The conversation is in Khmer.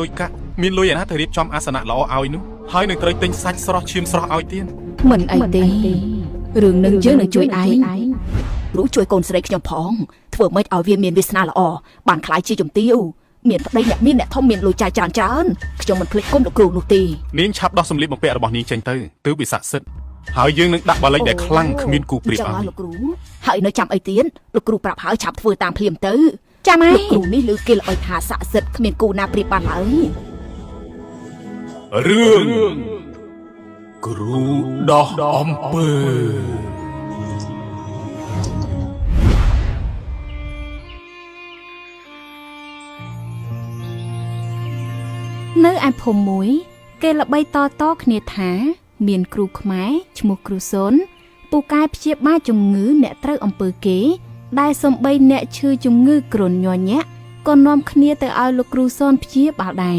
លុយកាក់មានលុយឯណាទៅរៀបចំអាសនៈល្អឲ្យនោះហើយនឹងត្រូវទិញសាច់ស្រស់ឈាមស្រស់ឲ្យទៀត មិនអីទេរឿងនឹងយើងនឹងជួយឯងគ្រូជួយកូនស្រីខ្ញុំផងធ្វើម៉េចឲ្យវាមានវាសនាល្អបានខ្លាយជាជំទាវមានប្តីអ្នកមានអ្នកធំមានលុយចាយច្រើនច្រើនខ្ញុំមិនភ្លេចគុណលោកគ្រូនោះទេ នាងឆាប់ដោះសម្លៀកបំពាក់របស់នាងចេញទៅទើបវាស័ក្តិសិទ្ធិហើយយើងនឹងដាក់បាលិចដែលខ្លាំងគ្មានគូប្រៀប ចឹង ឲ្យ ហើយលោកគ្រូហើយនៅចាំអីទៀតលោកគ្រូប្រាប់ហើយឆាប់ធ្វើតាមភ្លាមទៅ ចាំហើយ លោកគ្រូនេះឮគេល្បីថាស័ក្តិសិទ្ធិគ្មានគូណាប្រៀបបានឡើយ រឿងគ្រូដោះអំពើ នៅឯភូមិមួយ គេល្បីតតគ្នាថា មានគ្រូខ្មែរឈ្មោះគ្រូសុនពូកែព្យាបាលជំងឺអ្នកត្រូវអំពើគេ ដែលសំបីអ្នកឈឺជំងឺគ្រុនញ័រញាក់ក៏នាំគ្នាទៅឲ្យលោកគ្រូសុនព្យាបាលដែរ។